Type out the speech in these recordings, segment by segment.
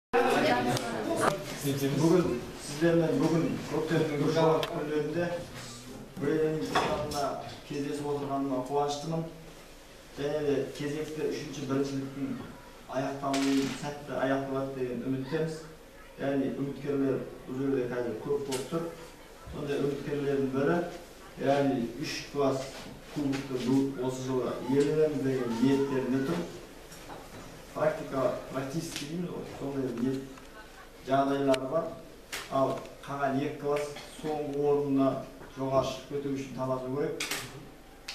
Бүгін сіздермен бүгін көктемнің шуақ күндерінде Брейн-ринг сыныбында кездесіп отырғаныма қуаныштымын. Және де кезекті үшінші біріншіліктің аяқталуы сәтті аяқталады деген үміттеміз. Яғни үміткерлер бұл жерде қазір көп болып тұр. Сондай үміткерлердің бірі, яғни 3 класс кубокты осы жылы иеленеміз деген ниеттерінде тұр. Практически дейміз ғой, сондай ниет жағдайлары бар. Ал қалған 2 класс соңғы орнына жоғары шығып кету үшін таласу керек.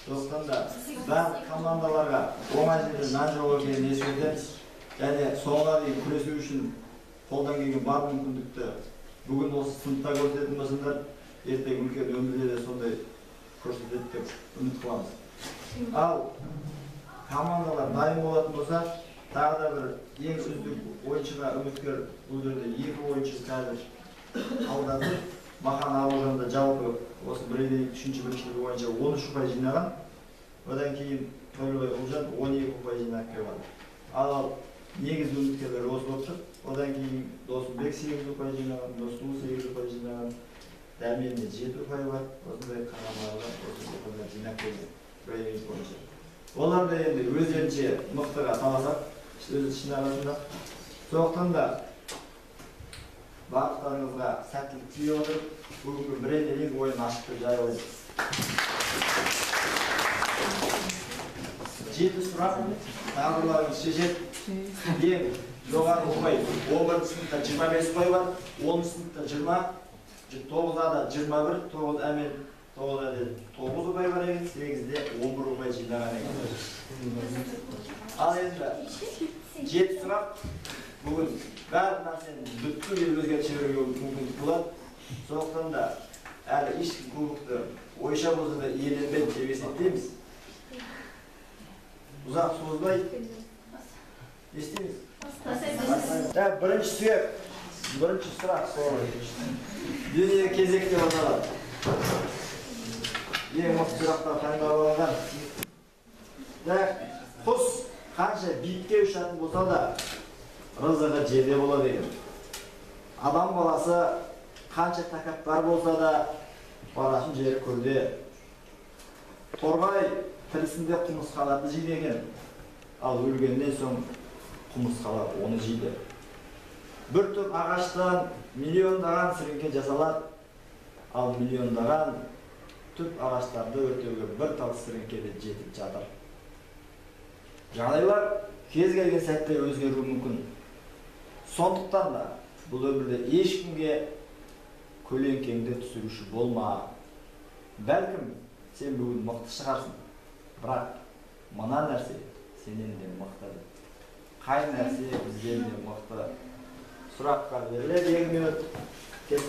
Сондықтан да барлық командаларға оңай жерде нан жоқ екенін ескертеміз. Және соңына дейін күресу үшін қолдан келген бар мүмкіндікті бүгін осы сыныпта көрсететін болсаңдар, ертең үлкен өмірде де сондай көрсетеді деп үміт қыламыз. Ал командалар дайын болатын болса, тағы да бір ең үздік ойыншыға үміткер бұл жерде 2 ойыншы қазір алда тұр. Махан Аружанда жалпы осы Брейн-ринг үшінші біріншілігі бойынша 13 ұпай жинаған. Одан кейін Тойлыбай Ұлжан 12 ұпай жинап келген. Ал негізгі үміткерлер осы болып тұр. Одан кейін Досымбек 8 ұпай жинаған, Досұлы 8 ұпай жинаған, Дәменде 7 ұпай бар. Осындай командалар осы ұпайлар жинап келген Брейн-ринг бойынша. Олар да енді өздерінше мықтыға таласады өз ішінің арасында. Сондықтан да барлықтарыңызға сәттілік тілей отырып, бүгінгі Брейн-ринг ойынын ашық деп жариялаймын. 7 сұрақ тағдырларыңыз шешеді. Ең жоғары ұпай 11 сыныпта 25 ұпай бар, 10 сыныпта 20, 9-да 21, 9 әмен 9-да 9 ұпай бар екен, 8-де 11 ұпай жинаған екен. Ал енді 7 сұрақ бүгін барлық нәрсені бүткіл өзгертіп жіберуге мүмкіндік болады. Сондықтан да әлі ешкім кубокты ойша болса да иеленбеді деп есептейміз. Ұзақ созбай не істейміз? Бірінші сүйек, бірінші сұрақ сол. Дүние кезек деп аталады. Ең мықты сұрақтар таңдап алынған. Құс қанша биікке ұшатын болса да рызығы жерде болады екен. Адам баласы қанша тәкаппар болса да баратын жері көлде. Торғай тірісінде құмырсқаларды жейді екен. Ал өлгеннен соң құмырсқалар оны жейді. Бір түп ағаштан миллиондаған сіріңке жасалады. Ал миллиондаған түп ағаштарды өртеуге бір тал сіріңке де жетіп жатыр. Жағдайлар кез келген сәтте өзгеруі мүмкін. Сондықтан да бұл өмірде ешкімге көлеңкеңді түсіруші болма. Бәлкім сен бүгін мықты шығарсың, бірақ мына нәрсе сенен де мықты. Қай нәрсе бізден де мықты? Сұраққа беріледі 2 минут. Кет.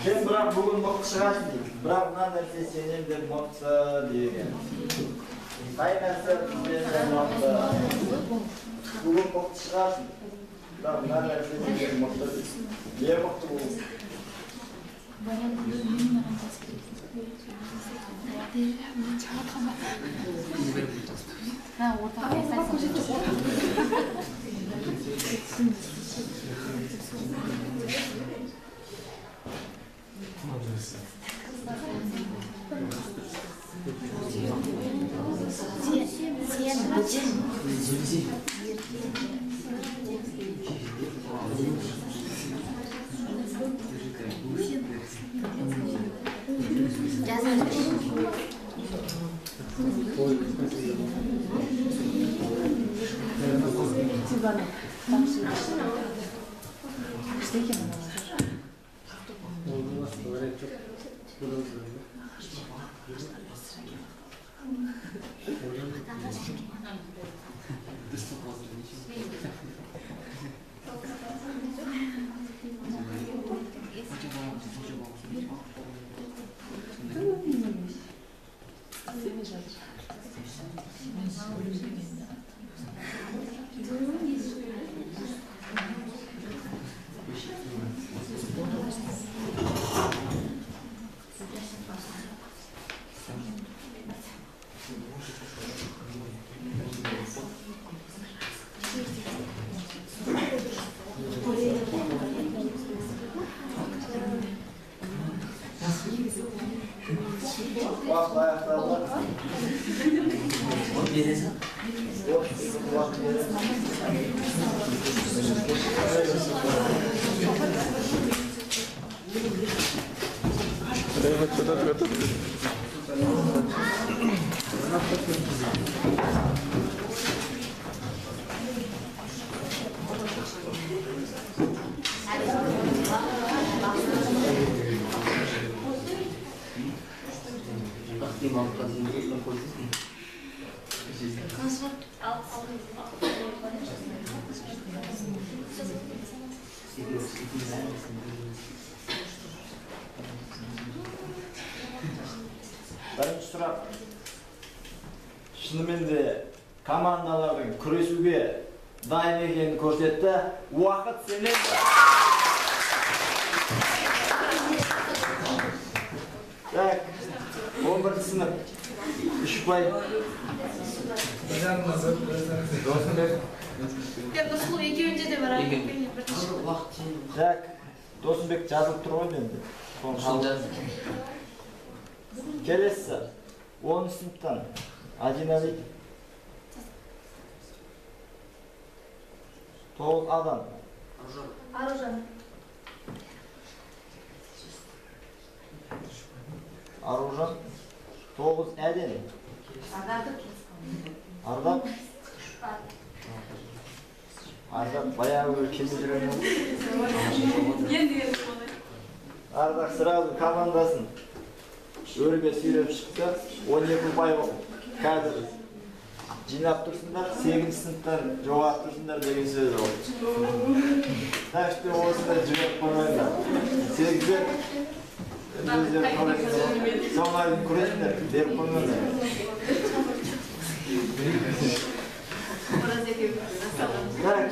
Сен бірақ бүгін мықты шығарсың дейді. Бірақ мына нәрсе сенен де мықты деген. Қай нәрсе бізден де мықты? Бүгін мықты шығарсың. Бірақ мына нәрсе сенен мықты дейді. Не мықты бұл? Уақыт аяқталды. Уақыт бересің. Бірінші сұрақ. Шынымен де командалардың күресуге дайын екенін көрсетті. Уақыт сенен. Так, 11 сынып. Үшбай. Досымбек. Нұрсұлу екеуінде де бар. Так, Досымбек жазылып тұр ғой енді. Келесі, 10 сыныптан Адинали. 9 адам. Аружан. Аружан. 9 Әден. Ардақ. Ардақ баяғы бір келе жүрген. Ардақ сразу командасын өрге сүйреп шықты. 12 ұпай қазір жинап тұрсыңдар, 8 сыныптан жоғары тұрсыңдар деген сөз ол. Так что осындай жіберіп қоймаңдар. 8-дер өздері көресіңдер. Соңына дейін күресіңдер, беріп қоймаңдар. Так.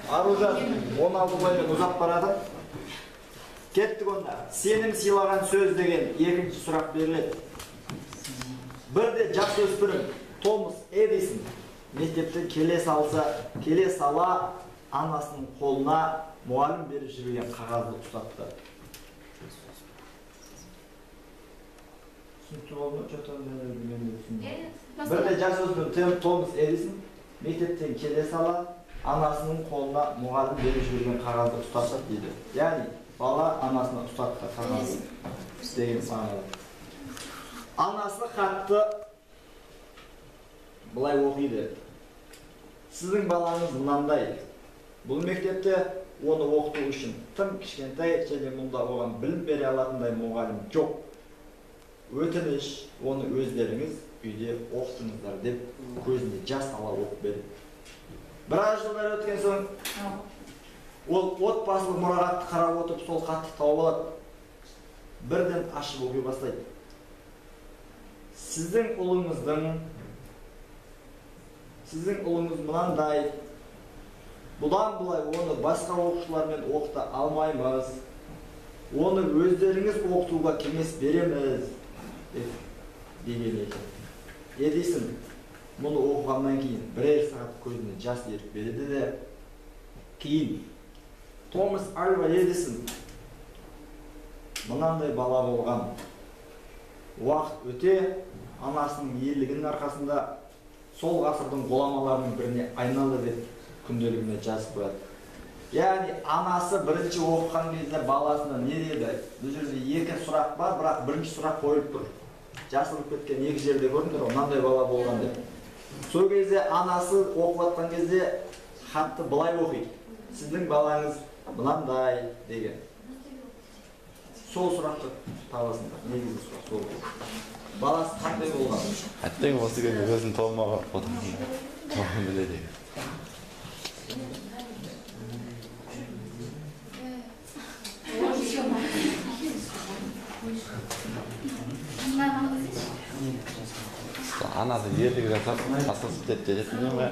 Аружан 16 ұпаймен ұзап барады. Кеттік онда. Сенім сыйлаған сөз деген екінші сұрақ беріледі. Бірде жасөспірім Томас Эдисон мектептен келе сала анасының қолына мұғалім беріп жіберген қағазды ұстатты. Түсінікті болды ма? Жоқ, мен де түсіндім. Бірде жасөспірім Томас Эдисон мектептен келе сала анасының қолына мұғалім беріп жіберген қағазды ұстатты дейді. Яғни бала анасына ұстатты қағазды деген мағынада. Анасы хатты былай оқиды. Сіздің балаңыз мынандай. Бұл мектепте оны оқыту үшін тым кішкентай және мұнда оған білім бере алатындай мұғалім жоқ. Өтініш, оны өздеріңіз үйде оқытыңыздар деп көзіне жас ала оқып берді. Біраз жылдар өткен соң ол отбасылық мұрағатты қарап отырып сол хатты тауып алады. Бірден ашып оқи бастайды. Сіздің ұлыңыз мынандай. Бұдан былай оны басқа оқушылармен оқыта алмаймыз. Оны өздеріңіз оқытуға кеңес береміз деп деген екен. Эдисон мұны оқығаннан кейін бірер сағат көзіне жас еріп береді де, кейін Томас Альва Эдисон мынандай бала болған. Уақыт өте анасының ерлігінің арқасында сол ғасырдың ғұламаларының біріне айналды деп күнделігіне жазып қояды. Яғни анасы бірінші оқыған кезде баласына не деді? Бұл жерде екі сұрақ бар, бірақ бірінші сұрақ қойылып тұр. Жасырылып кеткен екі жерде көрдіңдер ғой, мынандай бала болған деп. Сол кезде анасы оқып жатқан кезде хатты былай оқиды. Сіздің балаңыз мынандай деген. Сол сұрақты табасыңдар. Негізгі сұрақ сол. Баласы қандай болған? Әттең осы кезде өзім толмаға отырмын. Тоғын біледі. Анасы ерлік жасап, асылсыз жетті ме? Не ғой?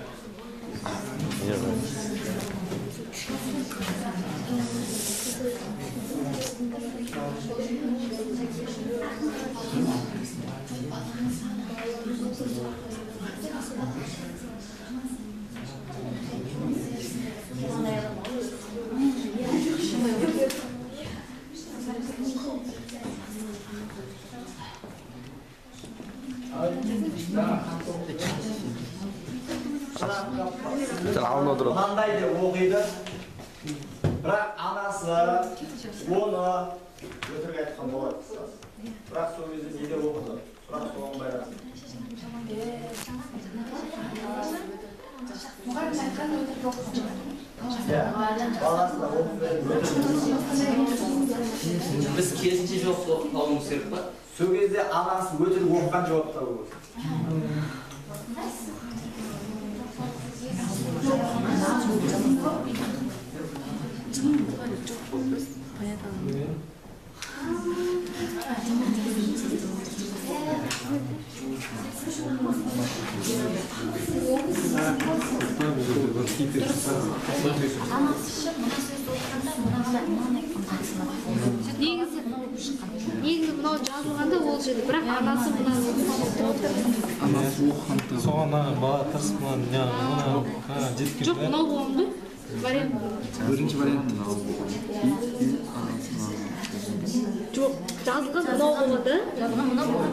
Мынандай деп оқиды, бірақ анасы оны өтірік айтқан болады. Бірақ сол кезде не деп оқыды? Сұрақ соған байланысты. Баласына оқып беріп. Біз керісінше жауап табуымыз керек па? Сол кезде анасы өтірік оқыған жауап табу керек. Негізі мынау жазылғанда ол жерде, бірақ анасы мынаны оқыған. Анасы оқыған. Соған бала тырысып мына жеткен. Жоқ, мынау болған ғой. Вариант. Бірінші вариант. Жоқ, жазылған мынау болған да? Жазылған мынау болған.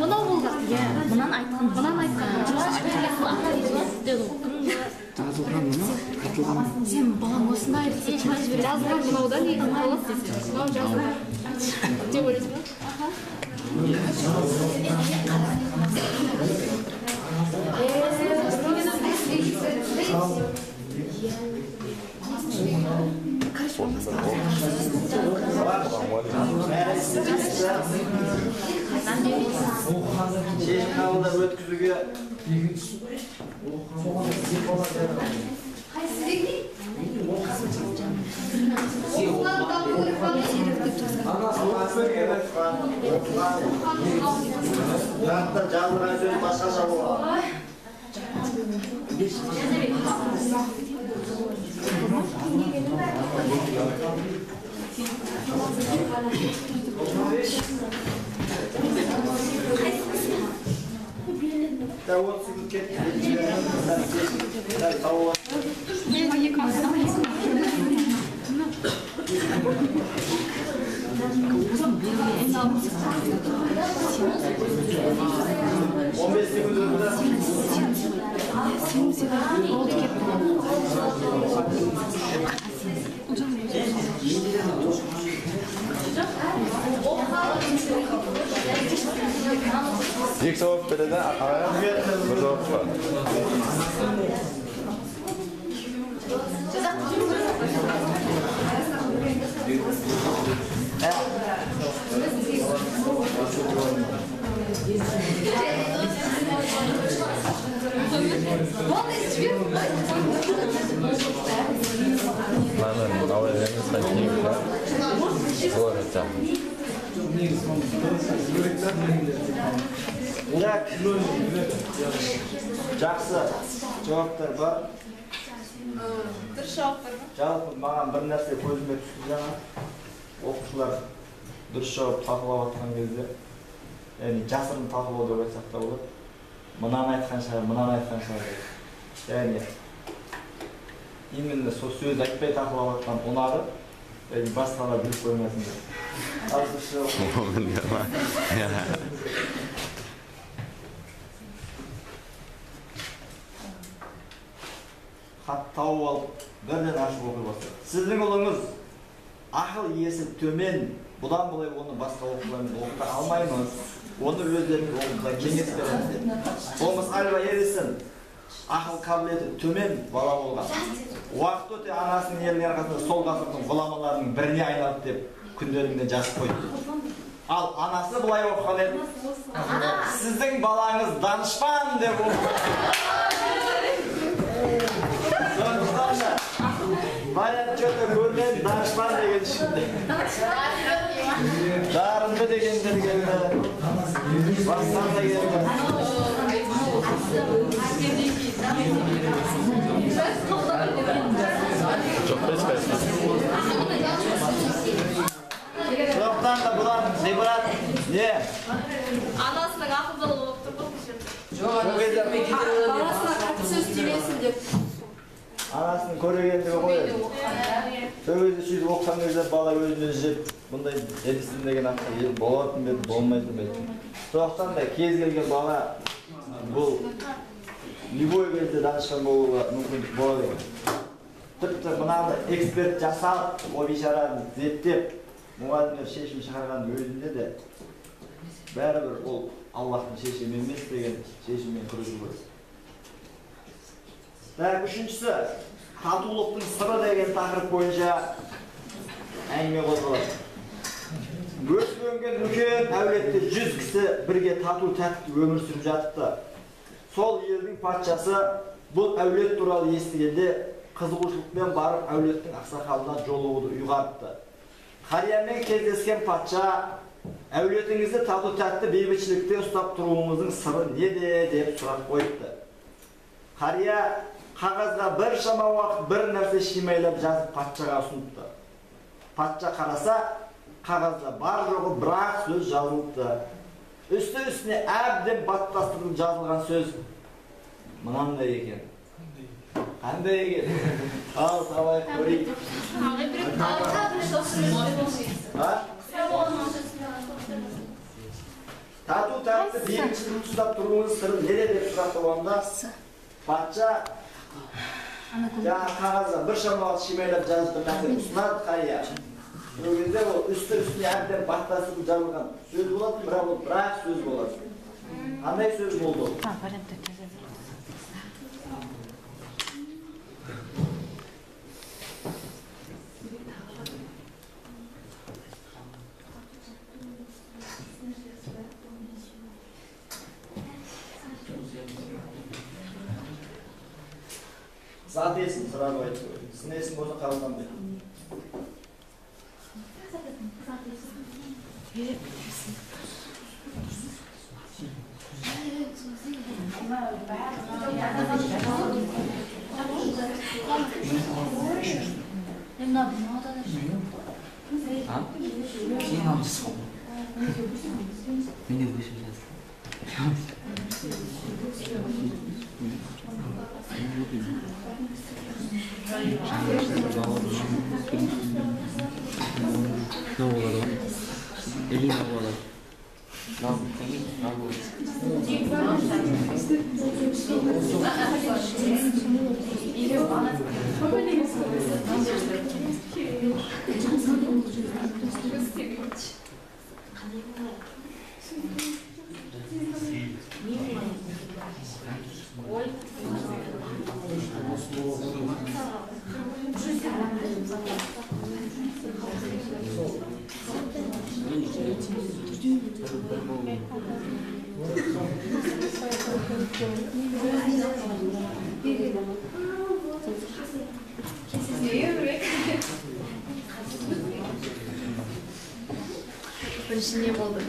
Мынау болған. Иә, мынаны айтқан. Мынаны айтқан. Жазылған мынау, айтылған. Сен балам осындай десе, жазылған мынау да негізі қалады. Мынау жазылған. Деп ойлайсың ба? Шешім қабылдап өткізуге бірақ та жазылған сөз басқаша болған. Екі жауап береді, ағай, бір жауап бар. Мынаны ауыл емес, солар айтсам. Так, жақсы жауаптар бар. Дұрыс жауап бар ма? Жалпы маған бір нәрсе көзіме түсті жаңа. Оқушылар дұрыс жауап талқылап жатқан кезде, яғни жасырын талқылау деп айтсақ та болады. Мынаны айтқан шығар, мынаны айтқан шығар деп. Яғни именно сол сөз айтпай талқылап жатқан ұнады, яғни басқалар біліп қоймасын деп. Ал дұрыс жауап. Хат тауып алып, бірден ашып оқи бастады. Сіздің ұлыңыз ақыл иесі төмен, бұдан былай оны басқа оқушылармен оқыта алмаймыз. Оны өздеріңіз оқуға кеңес береміз деді. Томас Альва Эдисон ақыл қабілеті төмен бала болған. Уақыт өте анасының ерлігінің арқасында сол ғасырдың ғұламаларының біріне айналды деп күнделігіне жазып қойды. Ал анасы былай оқыған еді. Сіздің балаңыз данышпан деп оқыған. Сондықтан да вариант что-то көрмедім, данышпан деген ішінде. Дарынды дегендер келді, бастан да келді. Жоқ па ешқайсысы? Сондықтан да бұдан ғибрат не? Анасының ақылдылығы болып тұр ғой бұл жерде. Жоқ, Сол кезде Баласына қатты сөз тимесін деп. Анасының көрегендігі ғой. Сол кезде сөйтіп оқыған кезде бала өзін өзі жеп, бұндай Эдисон деген атқа ие болатын ба еді, болмайтын ба еді. Сондықтан да кез келген бала бұл любой кезде данышпан болуға мүмкіндік болады екен. Тіпті мынаны эксперт жасап, о бейшараны зерттеп, мұғалімдер шешім шығарғанның өзінде де бәрібір ол Аллахтың шешімі емес деген шешіммен күресу керек. Так, үшіншісі, татулықтың сыры деген тақырып бойынша әңгіме қозғалады. Өсіп өнген үлкен әулетте 100 кісі бірге тату тәтті өмір сүріп жатыпты. Сол елдің патшасы бұл әулет туралы естігенде қызығушылықпен барып әулеттің ақсақалына жолығуды ұйғарыпты. Қариямен кездескен патша әулетіңізді тату тәтті бейбітшілікте ұстап тұруыңыздың сыры неде деп сұрақ қойыпты. Қария қағазға біршама уақыт бір нәрсе шимайлап жазып патшаға ұсыныпты. Патша қараса, қағазда бар жоғы бір-ақ сөз жазылыпты. Үсті-үстіне әбден баттастырылып жазылған сөз мынандай екен. Қандай екен? Ал, табайық, көрейік. А? Тату тәтті бейбітшілікті ұстап тұруыңыз сыры неде деп сұрақ қойғанда, патша жаңағы қағазға біршама уақыт шимайлап жазып бір нәрсе ұсынады қария. Сол кезде ол үсті-үстіне әбден баттастырылып жазылған сөз болатын, бірақ ол бір-ақ сөз болады. Қандай сөз болды ол? Зат есім сразу айтып қой. Сын есім болса қабылданбайды. А? Кейін алып ғой. Мен де өшіп жаздым. Ne болады ғой? Элина болады. Бірінші не болды?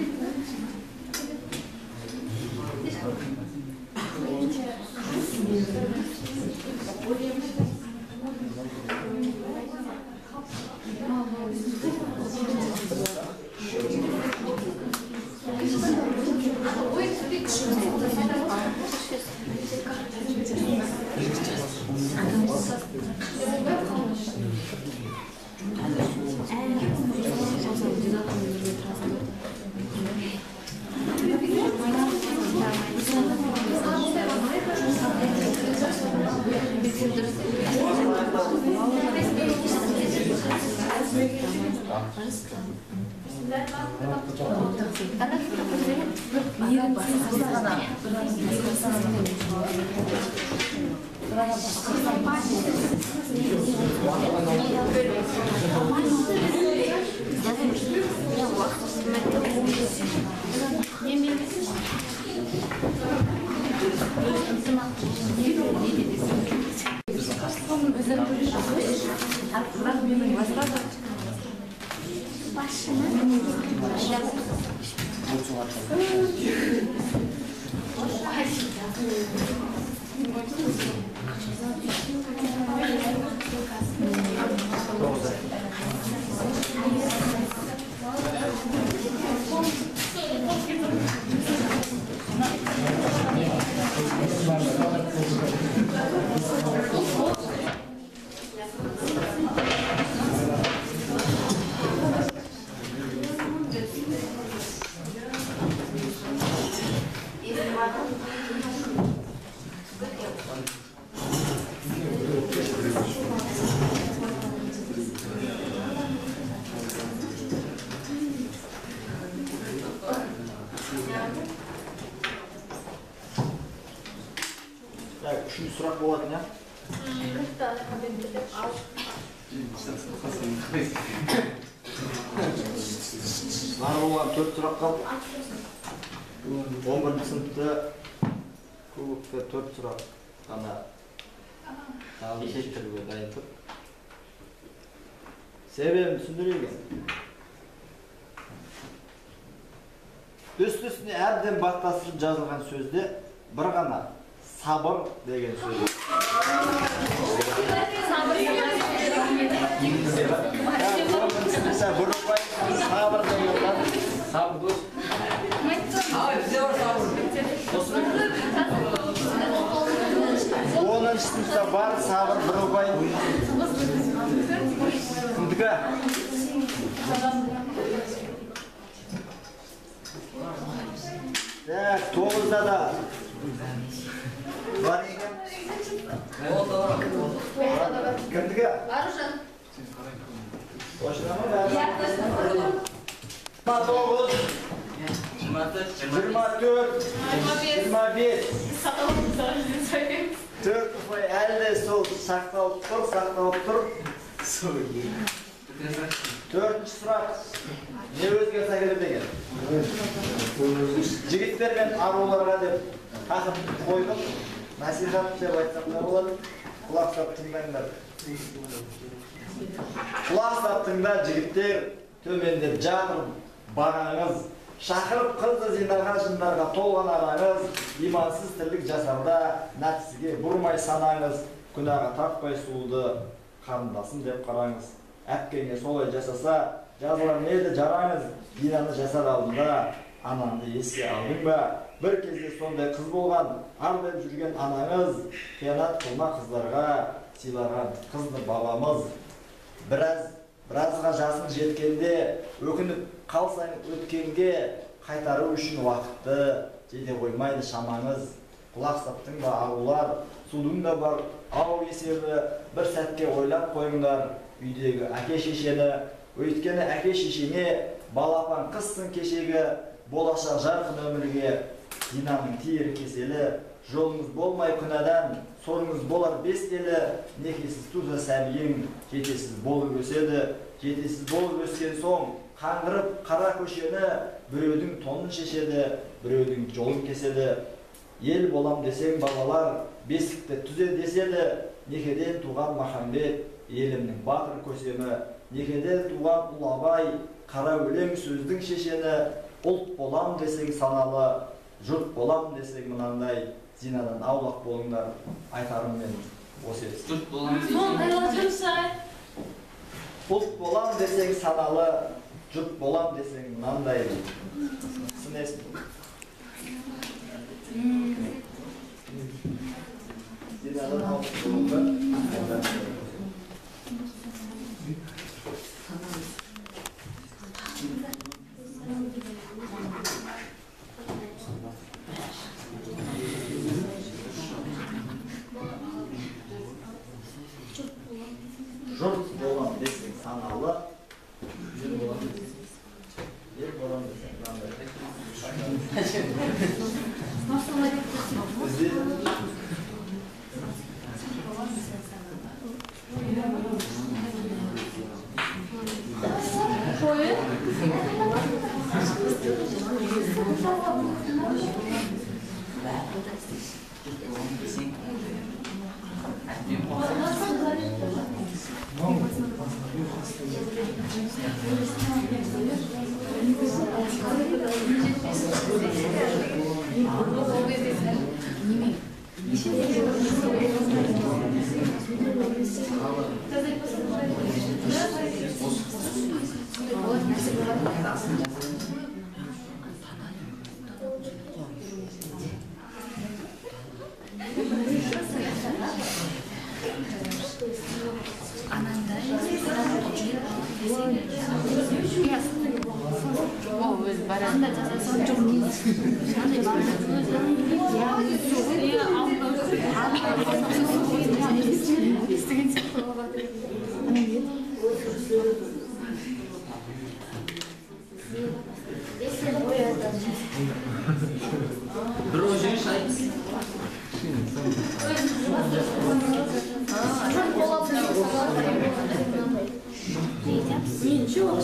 Так, үшінші сұрақ болатын, иә? Бар болған 4 сұрақ қалды. 11 сыныпта кубокта 4 сұрақ ғана шештіруге дайын тұр. Себебін түсіндірейін. Үсті-үстіне әбден баттастырып жазылған сөзде бір ғана сабыр деген сөз. Сабыр деген бар. Сабыр дос. Ай, бізде бар сабыр. 10-шы сыныпта бар сабыр бір ұпай. Кімдікі? Так, 9-да да бар екен. Кімдікі? Аружан. Точно ма? 29, 24, 25. 4 ұпай әлі де сол сақталып тұр, сақталып тұр. 4-ші сұрақ. Не өзгеріс әкелер деген? Жігіттер мен аруларға деп тақырып қойдым. Насихат деп айтсам да болады. Құлақ сап тыңдаңдар. Құлақ сап тыңда, жігіттер, төмендеп жатыр бағаңыз. Шақырып қызды зинаға жындарға толған араңыз, имансыз тірлік жасарда нәпсіге бұрмай санаңыз, күнәға тартпай сұлуды қарындасым деп қараңыз. Әпкеңе солай жасаса, жазылар не еді жараңыз, зинаны жасар алдында анаңды еске алдың ба? Бір кезде сондай қыз болған, ар деп жүрген анаңыз, қиянат қылма қыздарға сыйлаған қызды бабамыз. Біразға жасың жеткенде, өкініп қалсаң өткенге, қайтару үшін уақытты жете қоймайды шамаңыз. Құлақ саптың ба арулар, судың да бар ау есебі, бір сәтке ойлап қойыңдар үйдегі әке шешені. Өйткені әке шешеңе балапан қызсың кешегі, болашақ жарқын өмірге зинаның тиер кеселі. Жолыңыз болмай күнәдан, сорыңыз болар бес елі, некесіз туса сәбиің жетесіз болып өседі. Жетесіз болып өскен соң қаңғырып қара көшені, біреудің тонын шешеді, біреудің жолын кеседі. Ел болам десең балалар, бесікті түзе деседі. Некеден туған Махамбет, елімнің батыр көсемі. Некеден туған ұлы Абай, қара өлең сөздің шешені. Ұлт болам десең саналы, жұрт болам десең мынандай, зинадан аулақ болыңдар. Айтарым мен осы еді. Жұрт болам десең. Ұлт болам десең саналы, жұрт болам десең мынандай. Сын есім. Зинадан аулақ болыңдар. Жұрт болам десең саналы, ел болам десең, ел болам десең мынандай.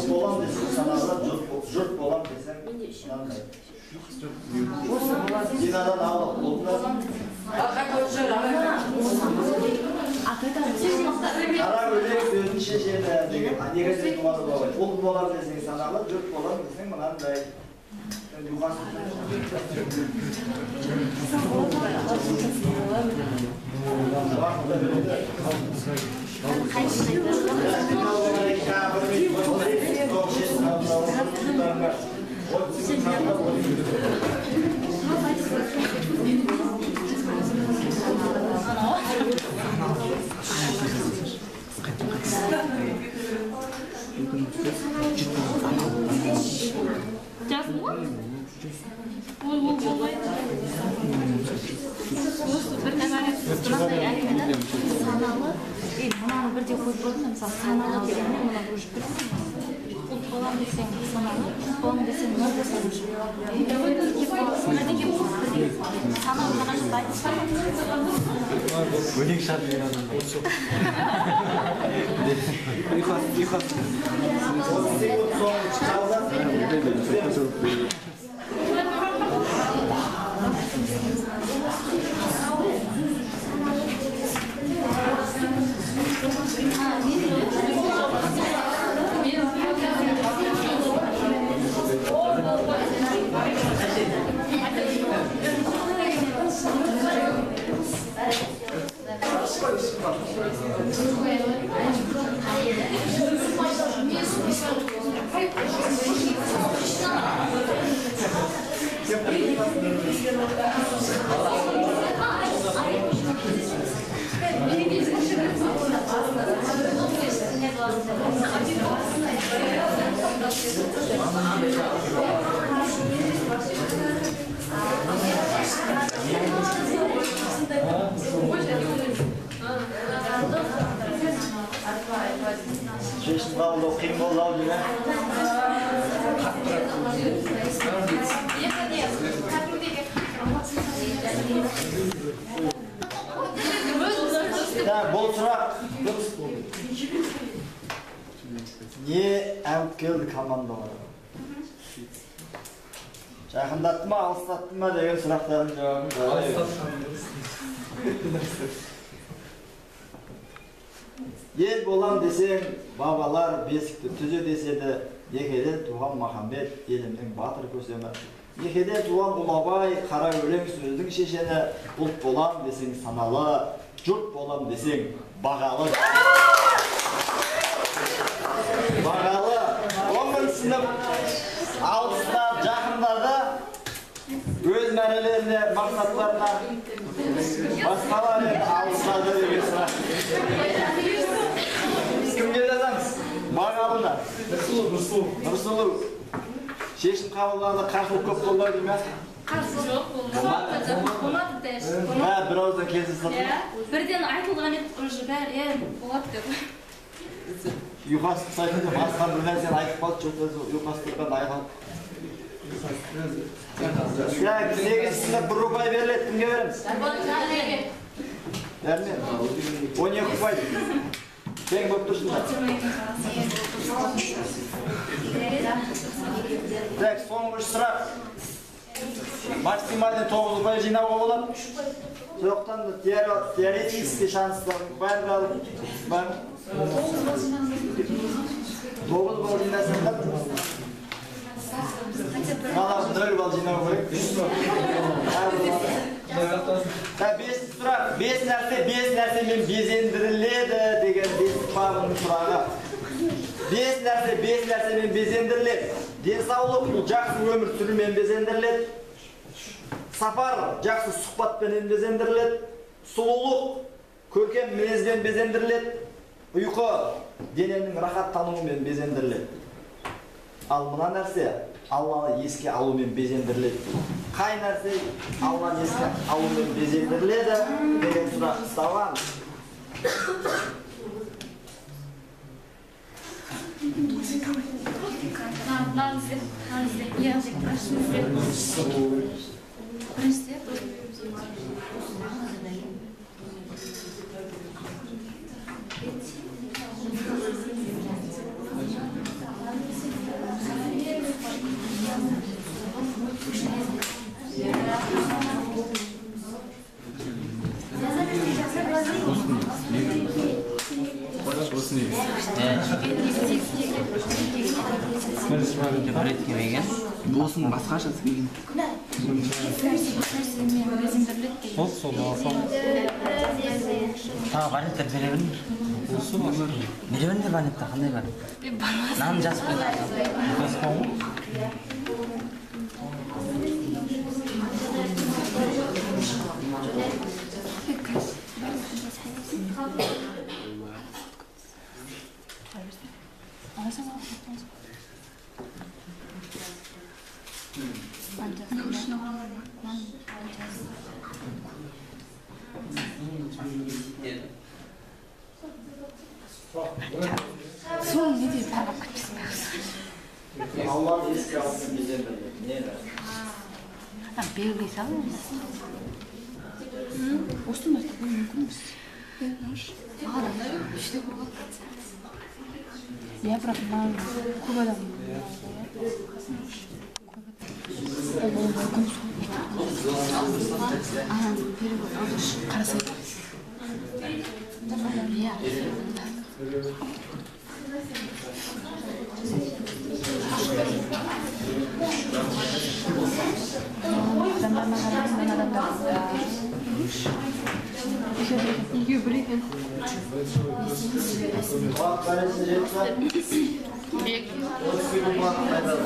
Болам десең саналы, жұрт болам десең мынандай. Динадан аулақ болдыңдар. Қара өлең сөзін шешеді деген негізгі туғаны бабай. Ұл болам десең саналы, жұрт болам десең мынандай. Жаздың ғой? Ой, ол болмайды. Осы бір мынандай әңгімені саналы, мынаны бірде қойып көрдім, мысалы саналы дегенмен мына уже бір ұлт болам десең саналы, жұрт болам десең мынау болса уже. Саналы жаңа жылда айтып. Өлең шығады деген адам. Ұйқас, ұйқас. 30 секунд соңғы қалды. Шешім қабылдау қиын болды ау деймін. Бұл сұрақ не алып келді командаларға? Жақындатты ма, алыстатты ма деген сұрақтардың жауабын Ел болам десең, бабалар бесікті түзе деседі. Некеден туған Махамбет, елімнің батыр көсемі. Некеден туған ұлы Абай, қара өлең сөздің шешені. Ұлт болам десең саналы, жұрт болам десең бағалы. Бағалы. 10 сынып алыстап жақындады, өз мәрелеріне, мақсаттарына басқалар енді алыстады деген сұрақ. Кімге жазамыз? Бағалына. Нұрсұлу, Нұрсұлу. Нұрсұлу. Шешім қабылдағанда қарсылық көп болды ау деймін. Қарсылық жоқ болмады. Болмады даже. Бәрі бір ауыздан келісе салды. Бірден айтылған еді, уже бәрі болады деп. Ұйқасты ұқсайтын деп асқан бір нәрсені айтып қалды, что-то ұйқастықтан айқалып. Так, 8 сынып бір ұпай беріледі, кімге береміз? Дәрмен. 12 ұпай. Тең болып тұрсыңдар. Так, соңғы үш сұрақ. Максимальный 9 ұпай жинауға болады. Сондықтан да теоретический шанстар бәрі бар. 9 балл жинасаңдар, маған 0 балл жинау керек. 5 сұрақ. 5 нәрсе 5 нәрсемен безендіріледі деген 5 бабының сұрағы. 5 нәрсе 5 нәрсемен безендіріледі. Денсаулық бұл жақсы өмір сүрумен безендіріледі. Сапар жақсы сұхбатпенен безендіріледі. Сұлулық көркем мінезбен безендіріледі. Ұйқы дененің рахаттануымен безендіріледі. Ал мына нәрсе Алланы еске алумен безендіріледі? Қай нәрсе Алланы еске алумен безендіріледі деген сұрақ ұсталған. Осының басқашасы келген. Ол сол алсам. Тағы варианттар бере беріңдер. Осы бар. Бере беріңдер варианттар қандай бар? Нан жазып қойды. Жазып қойған. Сол не деп тарап кетпесін. Алланы еске алумен безендіріледі. Нені? Белгілей сал енді. Осыдан бастап мүмкін емес. Иә, бірақ маған көп адам. Ол болуы мүмкін сол. Перевод қарасай. Иә. Екеуі бір екен. Уақыт бәресіне жетті. 30 секунд уақыт айтады.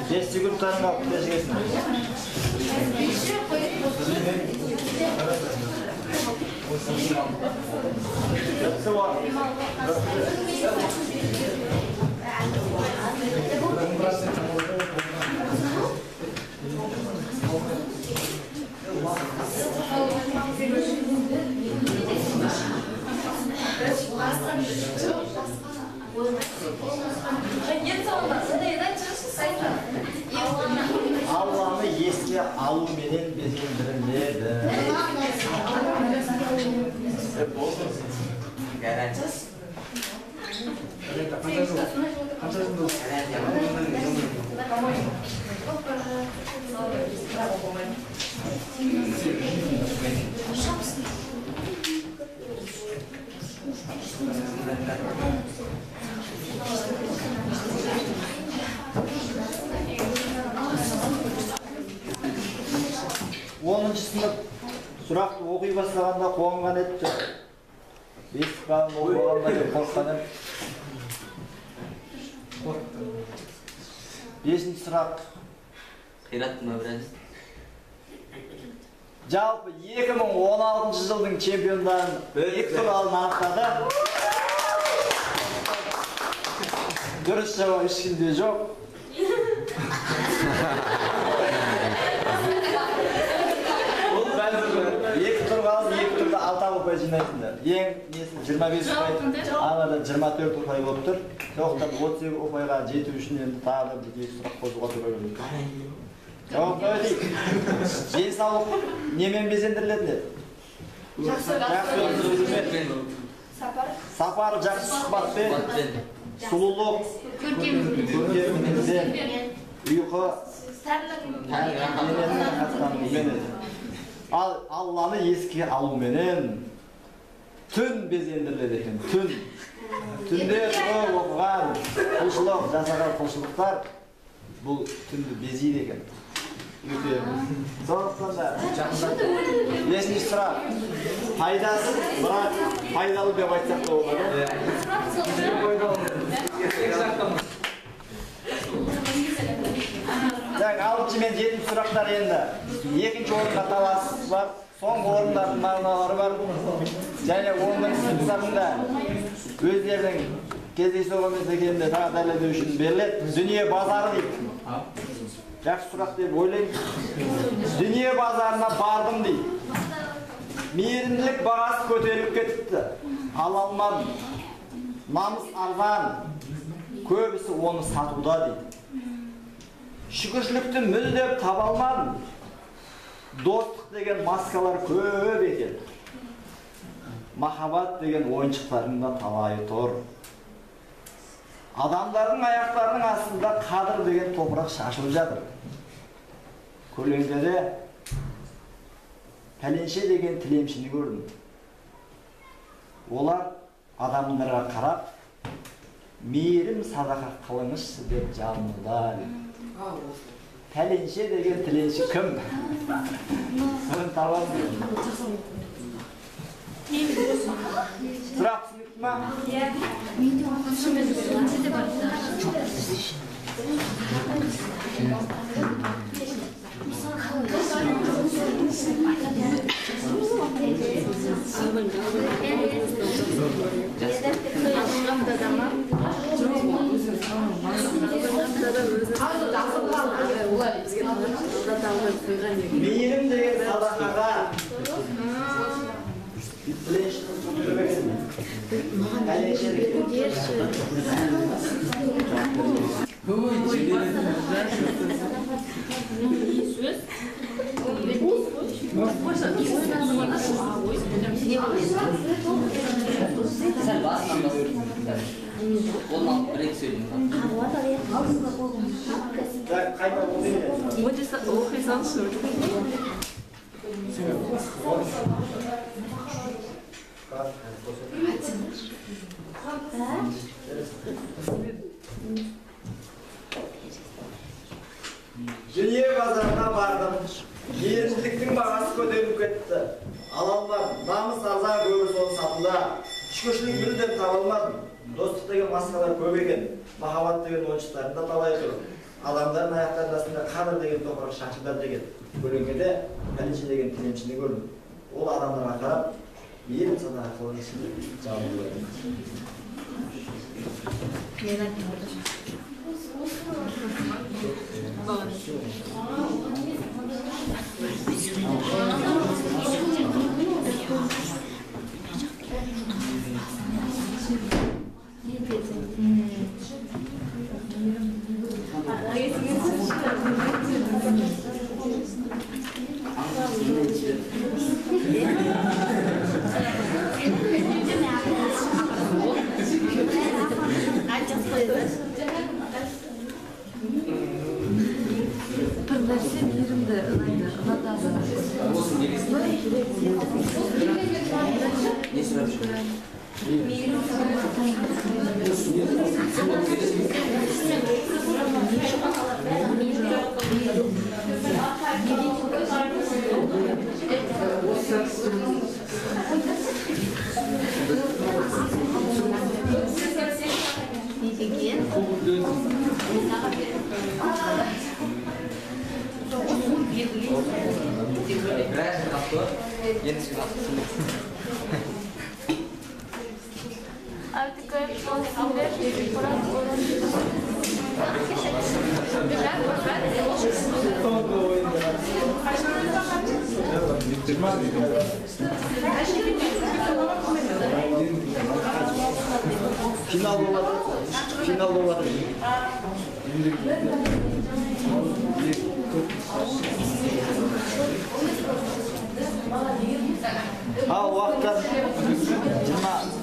5 секундтарын алып кешігесің. Бітті уақыт. Алланы еске алуменен безендіріледі. Оныншы сынып сұрақты оқи бастағанда қуанған еді. Бестік бағын оқығанда деп қорыққан еді. Бесінші сұрақ. Қиратты ма біраз? Жалпы 2016 жылдың чемпиондарын екі тур алдын анықтады. Дұрыс жауап ешкімде жоқ. Екі тур қалды, екі турда 6 ұпай жинайсыңдар. Ең несі 25 ұпай, арада 24 ұпай болып тұр. Сондықтан 32 ұпайға жету үшін енді тағы да бір екі сұрақ қосуға тура келеді. Жауап өтейік. Денсаулық немен безендірілетін еді? Жақсы өмір. Сапар жақсы сұхбатпен, сұлулық көркем мінезбен, ұйқы дененің рахаттануымен еді. Ал Алланы еске алуменен түн безендіріледі екен. Түн. Түнде тұрып оқыған құлшылық, жасаған құлшылықтар бұл түнді безейді екен. Өте. Сондықтан да бесінші сұрақ. Пайдасыз, бірақ пайдалы деп айтсақ та болады. Так, 6 мен 7 сұрақтар енді. Екінші орынға талас бар, соңғы орындардың мағыналары бар. Және оның сыныптарында өздерінің кездейсоқ емес екенін де тағы дәлелдеу үшін беріледі. Дүние базары дейді. Жақсы сұрақ деп ойлаймын. Дүние базарына бардым дейді. Мейірімділік бағасы көтеріліп кетіпті. Ала алмадым. Намыс арзан. Көбісі оны сатуда дейді. Шүкіршілікті мүлдем таба алмадым. Достық деген маскалар көп екен. Махаббат деген ойыншықтардың да талайы тұр. Адамдардың аяқтарының астында қадір деген топырақ шашылып жатыр. Көлеңкеде пәленше деген тілемшіні көрдім. Олар адамдарға қарап, мейірім садақа қылыңызшы деп жалынуда. Пәленше деген тіленші кім? Соны табамын. Сұрақ түсінікті ма? Мейірім деген садақаға Сәл басынан басып. Қолын алып бір екі сөйлеймін. Оқи салшы. Дүние базарына бардым. Мейірімділіктің бағасы көтеріліп кетті. Ала алмадым. Намыс арзан, көбісі оны сатуда. Шүкіршілік мүлдем таба алмадым. Достық деген маскалар көп екен. Махаббат деген ойыншықтардың да талайы тұр. Адамдардың аяқтарының астында қадір деген топырақ шашылдар деген. Көлеңкеде пәленше деген тілемшіні көрдім. Ол адамдарға қарап, мейірім садақа қылыңызшы деп жалынды. Бір нәрсе мейірімді ұнайды, ұнатады. Не сұрап жүр? Біраз жыл қалды. Енді сен Финал болады. Финал болады. Ал уақыттар 20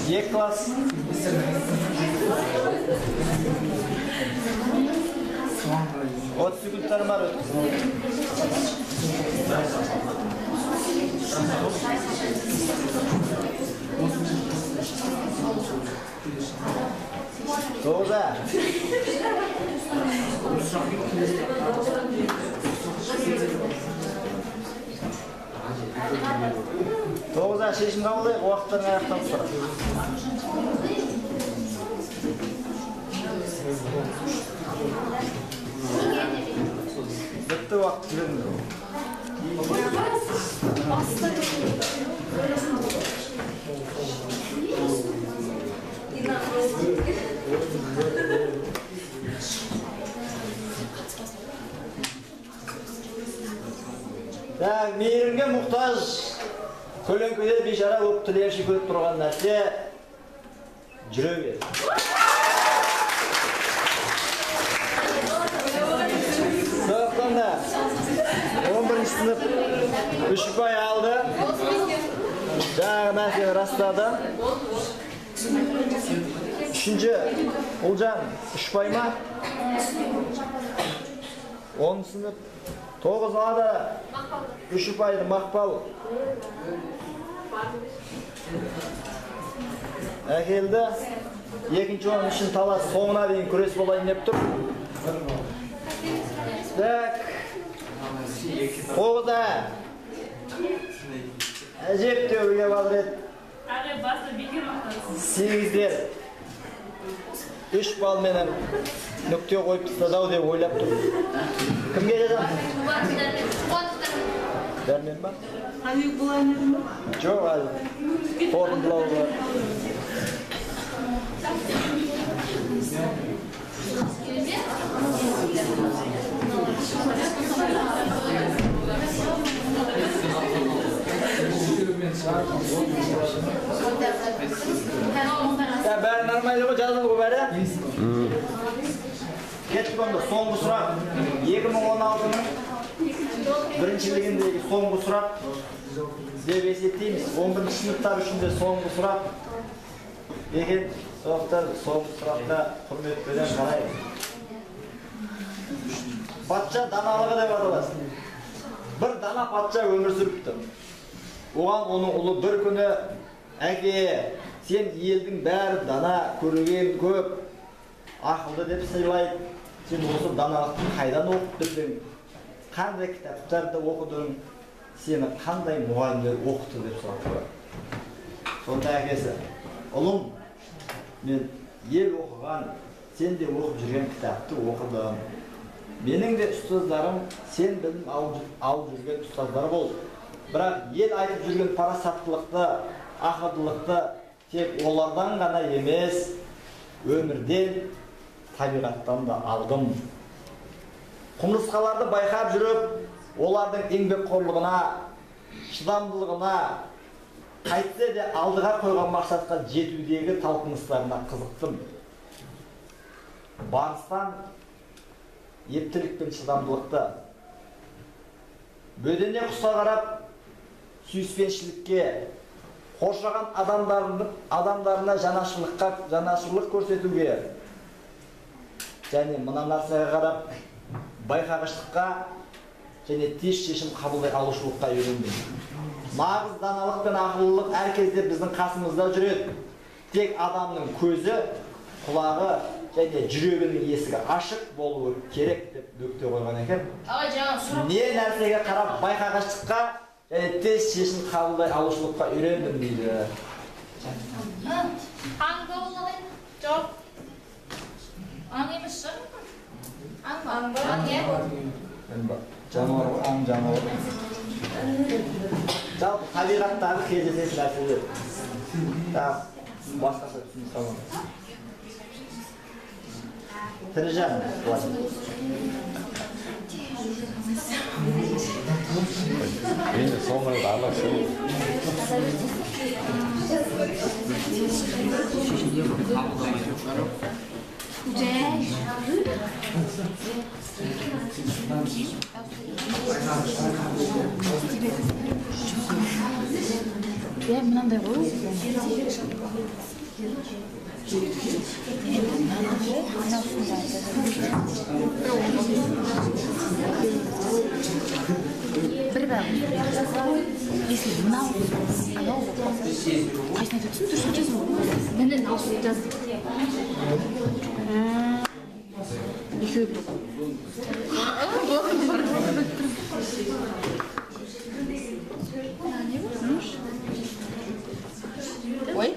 Екі класс. 30 секундтарым бар. Тоғыз А. Тоғыз А, шешім қабылдайық, уақыттан аяқталып барады. Бітті уақыт, жіберіңдер. Так, мейірімге мұқтаж көлеңкеде бейшара болып тіленші көріп тұрған нәрсе жүре бер. Сондықтан да 11 сынып 3 ұпай алды. Жаңағы нәрсені растады. Үшінші Ұлжан 3 ұпай ма? 10 сынып 9 алады. 3 ұпайды Мақпал әкелді. Екінші орын үшін талас соңына дейін күрес болайын деп тұр. Так, 9 А. Әжептәуір келіп жатыр еді. 8-дер 3 балменен нүкте қойып тастады ау деп ойлап тұр. Кімге жазамыз? Дәрмен ба? Жоқ, әлі. Қорытындылау бар. Бәрі нормально ғой, жазылды ғой бәрі? Кеттік онда, соңғы сұрақ. 2016-ның біріншілігіндегі соңғы сұрақ деп есептейміз. 11 сыныптар үшін де соңғы сұрақ екен. Сондықтан соңғы сұрақта құрметпенен қарайық. Патша даналығы деп аталады. Бір дана патша өмір сүріпті. Оған оның ұлы бір күні: әке, сен елдің бәрі дана, көрген көп, ақылды деп сыйлайды. Сен осы даналықты қайдан оқып білдің? Қандай кітаптарды оқыдың? Сені қандай мұғалімдер оқытты деп сұрақ қояды. Сонда әкесі: ұлым, мен ел оқыған, сен де оқып жүрген кітапты оқыдым. Менің де ұстаздарым сен білім алып жүрген ұстаздар болды. Бірақ ел айтып жүрген парасаттылықты, ақылдылықты тек олардан ғана емес, өмірден, табиғаттан да алдым. Құмырсқаларды байқап жүріп, олардың еңбекқорлығына, шыдамдылығына, қайтсе де алдыға қойған мақсатқа жетудегі талпыныстарына қызықтым. Барыстан ептілік пен шыдамдылықты, бөдене құсқа қарап сүйіспеншілікке, қоршаған адамдарына жанашырлық көрсетуге және мына нәрсеге қарап байқағыштыққа және тез шешім қабылдай алушылыққа үйрендім. Нағыз даналық пен ақылдылық әр кезде біздің қасымызда жүреді. Тек адамның көзі, құлағы және жүрегінің есігі ашық болуы керек деп нүкте қойған екен. Не нәрсеге қарап байқағыштыққа және тез шешім қабылдай алушылыққа үйрендім дейді. Аң қабылдайын. Жауап. Аң емес шығар. Аң ба? Аң, иә. Жануар, аң жануар. Жалпы табиғаттағы кездесетін нәрселер. Басқаша түсінік саламыз. Тірі жан. Енді соңғы рет араласу. Иә, мынандай ғой. Бір бәрі. Если мынау, анау қайсыны айтып отырсың? Дұрыс жаздым ғой. Міне, мынау жаздым. Екеуі бір. Ой.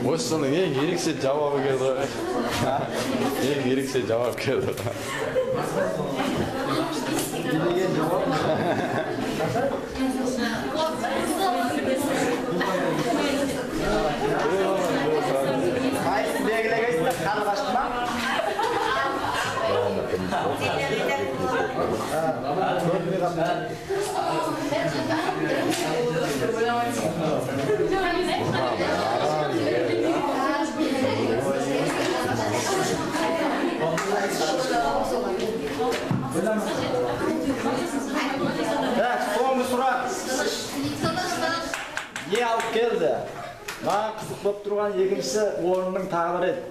Осының ең ерекше жауабы келді ғой. Ең ерекше жауап келді. Не деген жауап? Қайсысын белгілегенсіңдер? Қарлығашты ма? Көрінбей қалды. Так, соңғы сұрақ. Не алып келді? Маған қызық болып тұрған екінші орынның тағдыры еді.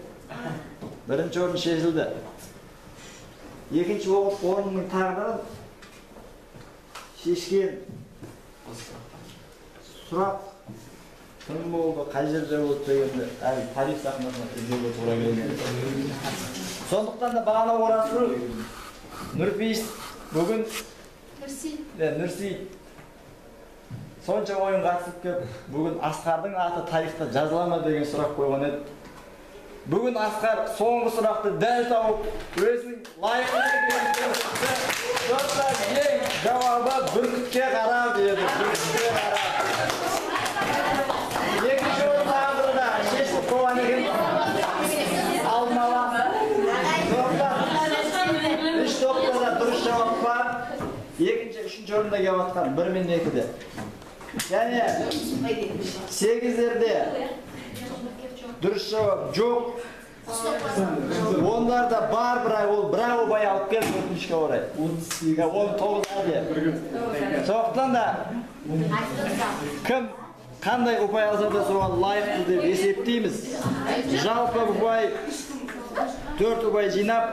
Бірінші орын шешілді. Екінші орынның тағдырын шешкен сұрақ кім болды, қай жерде болды дегенді әлі тарих сахнасына іздеуге тура келген. Сондықтан да бағана Оразгүл Нұрпейіс бүгін Нұрсейіт сонша ойын қатысып келіп, бүгін Асқардың аты тарихта жазыла ма деген сұрақ қойған еді. Бүгін Асқар соңғы сұрақты дәл тауып, өзінің лайықты екенін көрсетті. Достар, ең жауабы бүркітке қарап еді, бүркітке қарап. Екінші орын тағдыры да шешіліп қойған екен. Алдын ала. Сондықтан үш топта да дұрыс жауап бар. Екінші, үшінші орында келіп жатқан 1 мен 2-де. Және 8-дерде дұрыс жауап жоқ. Ондарда бар, бірақ ол бір-ақ ұпай алып келді өкінішке орай. 19-де. Сондықтан да кім қандай ұпай алса да соған лайықты деп есептейміз. Жалпы ұпай 4 ұпай жинап,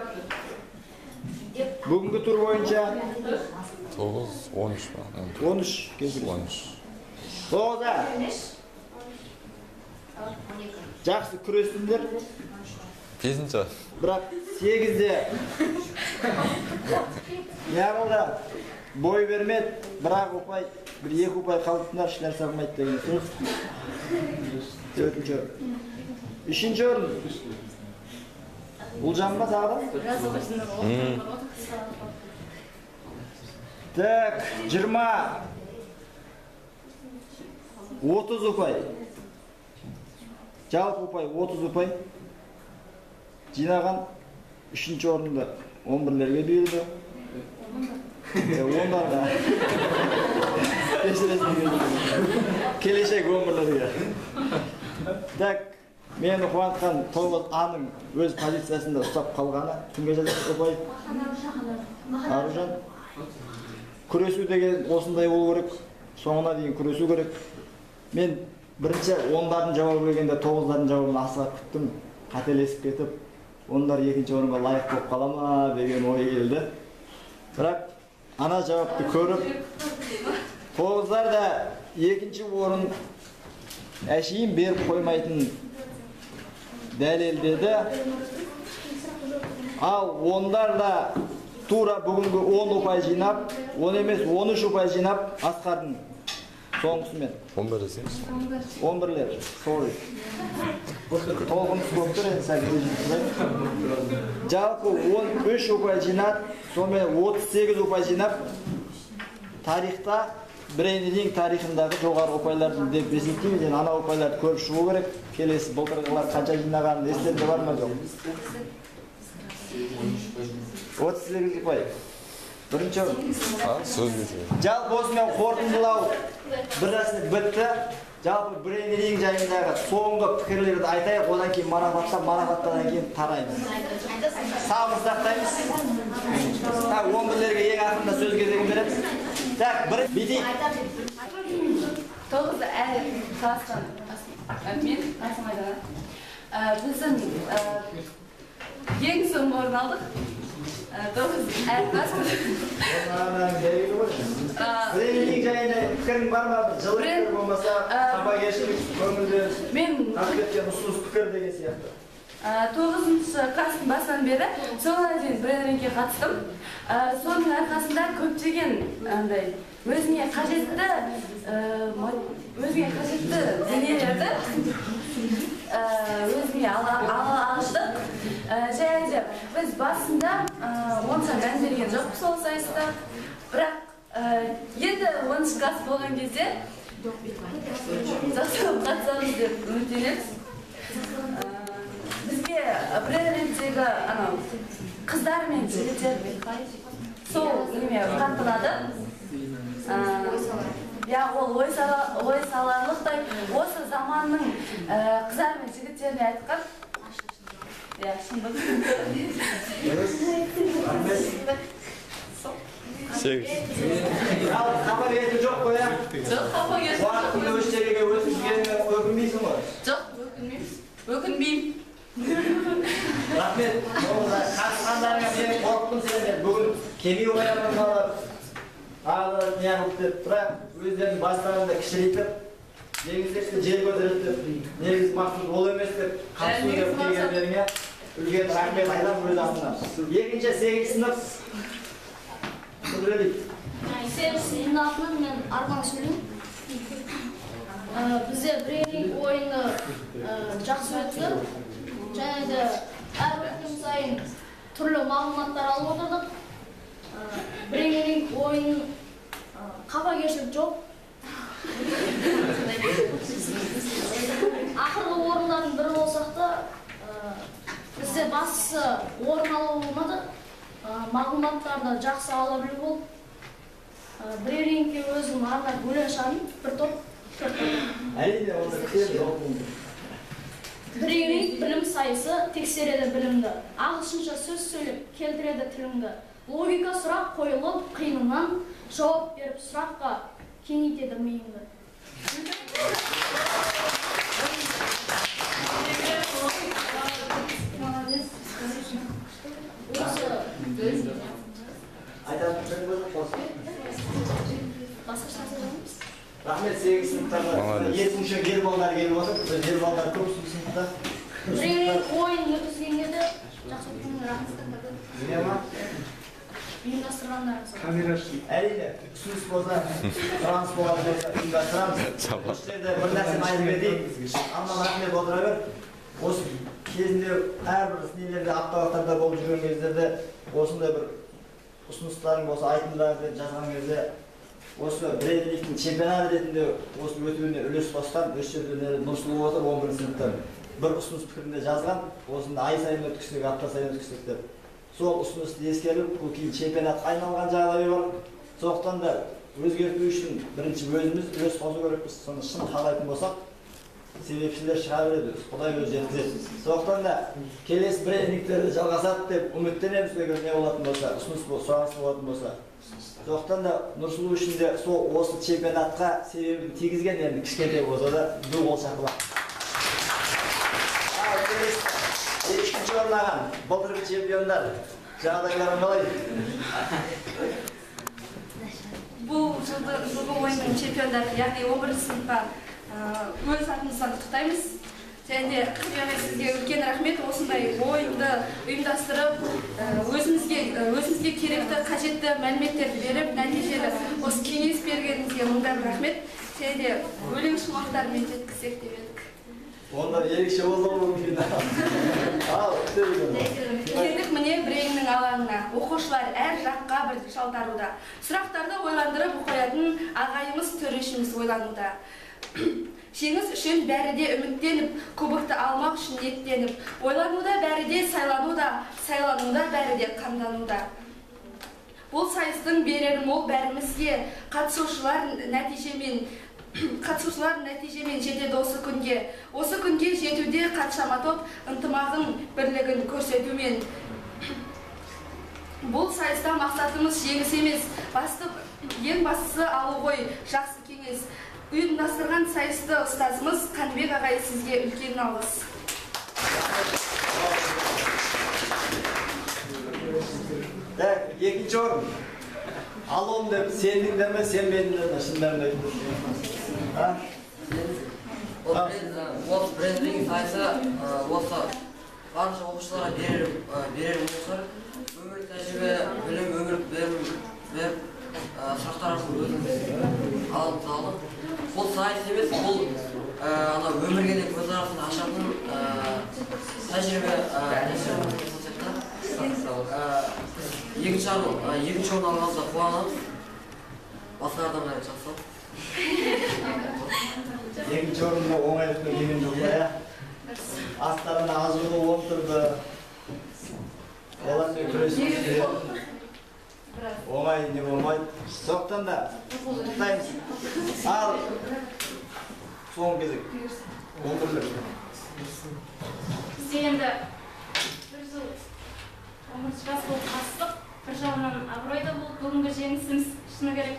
бүгінгі тур бойынша 9, 13 па? 13, кешіріңіз. 13. 9 А. Жақсы күрестіңдер. Бесінші. Бірақ 8-де неғылды, бой бермеді, бірақ ұпай, бір екі ұпай қалыптындар, ешнәрсе алмайды деген сөз. 4-ші орын. 3-ші орын. Ұлжан ба тағы да? Так, 20, 30 ұпай. Жалпы ұпай 30 ұпай. Жинаған 3-ші орынды 11-лерге бұйырды. Ондарға. Келешек 11-лерге. Так, мені қуантқан 9А-ның өз позициясында ұстап қалғаны. Кімге жазады ұпай? Аружан. Күресу деген осындай болу керек. Соңына дейін күресу керек. Мен бірінші 10-дардың жауабы келгенде 9-дардың жауабын асыға күттім. Қателесіп кетіп, ондар екінші орынға лайық болып қала ма деген ой келді. Бірақ ана жауапты көріп, 9-дар да екінші орын әшейін беріп қоймайтын дәлелдеді. Ал ондар да тура бүгінгі 10 ұпай жинап, 10 емес 13 ұпай жинап Асқардың соңғысымен. 11 десеңіз. 11-лер, sorry. Толқыныс болып тұр, енді сәл өзім. Жалпы 13 ұпай жинап, сонымен 38 ұпай жинап, тарихта Брейн-ринг тарихындағы жоғары ұпайларды деп есептейміз. Енді ана ұпайларды көріп шығу керек. Келесі былтырғылар қанша жинағанын естерінде бар ма жоқ? 38 ұпай. Бірінші орын. Сөз кезегі. Жалпы осымен қорытындылау бір рәсімі бітті. Жалпы Брейн-ринг жайындағы соңғы пікірлерді айтайық, одан кейін марапаттап, марапаттан кейін тараймыз. Сабыр сақтаймыз. Так, 11-лерге ең ақырында сөз кезегін береміз. Так, бір бүйтейік. 9 Ә класстан мен Қасым Айдана. Біздің ең соңғы орын алдық. 9 Ә класс. Брейн-ринг жайында пікірің бар ма? Жылы пікір болмаса, қапагершілік, көңілді, тартып кеткен ұсыныс пікір деген сияқты. 9-шы класстың басынан бері соңына дейін брейн-рингке қатыстым. Соның арқасында көптеген андай өзіңе қажетті дүниелерді өзіңе ала аштық. Және де біз басында онша мән берген жоқпыз ол сайыста. Бірақ енді 10-шы класс болған кезде жақсылап қатысамыз деп үміттенеміз. Бізге брейн-рингтегі анау қыздар мен жігіттер сол неме қатты ұнады. Иә, ол ой саларлықтай осы заманның қыздар мен жігіттеріне айтқан. Иә, шындық. 8. Ал қапагершілік жоқ қой, ә? Жоқ, қапагершілік жоқ. Уақытыңды өз жерге өткізгеніңе өкінбейсің ғой? Жоқ, өкінбеймін. Өкінбеймін. Рахмет. Қатысқандарыңа мен қорықтым сендер. Бүгін келмей қоямын балалар. Ағы неғып деп, бірақ өздерінің бастарында кішірейтіп, жеңілсек жер көтереді деп, негізгі мақсат ол емес деп қатысу деп келгендеріңе үлкен рахмет айтамын өз атымнан. Екінші 8 сынып Құдірет. 8 сыныптың атынан мен Арман сөйлеймін. Бізде брейн-ринг ойыны жақсы өтті. Және де әр өткен сайын түрлі мағлұматтар алып отырдық. Брейн-ринг ойын қапагершілік жоқ. Ақырғы орындардың бірі болсақ та, бізде бастысы орын алу болмады. Мағлұматтарды жақсы ала білу болды. Брейн-рингке өзім арнап өлең шығардым, бір топ, төрт топ. Әрине, онда күтеміз оқуыңды. Брейн-ринг білім сайысы тексереді білімді. Ағылшынша сөз сөйлеп, келтіреді тіліңді. Логика сұрақ қойылып, қиынынан жауап беріп сұраққа кеңейтеді миыңды. келіп отыр, біз ер балдар көп сыныпта. Тренинг ойын өткізгенге де жақсы рахмет. Не ма? Ұйымдастырғандарыңызға. Әрине, ұсыныс болса, сұраныс болатын болса ұйымдастырамыз. Осы жерде бір нәрсені айтып кетейін. Аман рахмет, отыра бер. Осы кезінде әрбір нелерде, апталықтарда болып жүрген кездерде осындай бір ұсыныстарың болса айтыңдар деп жазған кезде осы брейн-рингтің чемпионат ретінде осы өтуіне үлес қосқан осы жерде Нұрсұлу отыр, 11 сыныптан. Бір ұсыныс пікірінде жазған, осында ай сайын өткізсек, апта сайын өткізсек деп. Сол ұсынысты ескеріп, бұл кейін чемпионатқа айналған жағдай бар. Сондықтан да өзгерту үшін бірінші өзіміз үлес қосу керекпіз. Соны шын қалайтын болсақ, себепшілер шыға береді, Құдай өзі жеткізеді. Сондықтан да келесі брейн-рингтерді жалғасады деп үміттенеміз, егер не болатын болса, ұсыныс сұраныс болатын болса. Сондықтан да Нұрсұлу үшін де сол осы чемпионатқа себебін тигізген, енді кішкентай болса да ду қол шапалақ. Екінші орын алған былтырғы чемпиондар, жағдайларың қалай? Бұл жылғы ойынның чемпиондары, яғни 11 сыныпқа өз атымыздан құттықтаймыз. Және де Қырғи сізге үлкен рахмет, осындай ойынды ұйымдастырып, өзімізге керекті, қажетті мәліметтерді беріп, нәтижелі осы кеңес бергеніңізге мыңдап рахмет. Және де өлең шумақтарымен жеткізсек деп едік. Онда ерекше болды ғой бүгін. Ал, келдік міне брейннің алаңына. Оқушылар әр жаққа бір жалтаруда. Сұрақтарды ойландырып қоятын ағайымыз, төрешіміз ойлануда. Жеңіс үшін бәрі де үміттеніп, кубокты алмақ үшін ниеттеніп, ойлануда бәрі де сайлануда, сайлануда бәрі де қамдануда. Бұл сайыстың берері мол бәрімізге, қатысушылар нәтижемен жетеді осы күнге. Осы күнге жетуде қаншама топ ынтымағын, бірлігін көрсетумен. Бұл сайыста мақсатымыз жеңіс емес, ең бастысы алу ғой жақсы кеңес. Ұйымдастырған сайысты ұстазымыз Қаныбек ағай, сізге үлкен алғыс. Так, екінші орын. Алом деп сендіңдер ме, сенбедіңдер ме, шындарында айтыңыз. Осы брейн-ринг сайысы осы барынша оқушыларға берер болса, өмірлік тәжірибе, білім, өмірлік беріп, сұрақтар арқылы өзіміз алып алдық. Бұл сайыс емес, бұл өмірге де көзқарасын ашатын тәжірибе. Екінші орын алғанымызға қуанамыз. Басқа адамдар жақсы. Екінші орында оңайлықпен келген жоқ па, иә? Астарында азулы он тұрды. Олармен күресіп оңай не болмайды. Сондықтан да құттықтаймыз. Ал соңғы кезек. 11-лер. Бізде енді бір жыл 11 жас болып қатыстық. Бір жағынан абырой да болды бүгінгі жеңісіміз, шыны керек.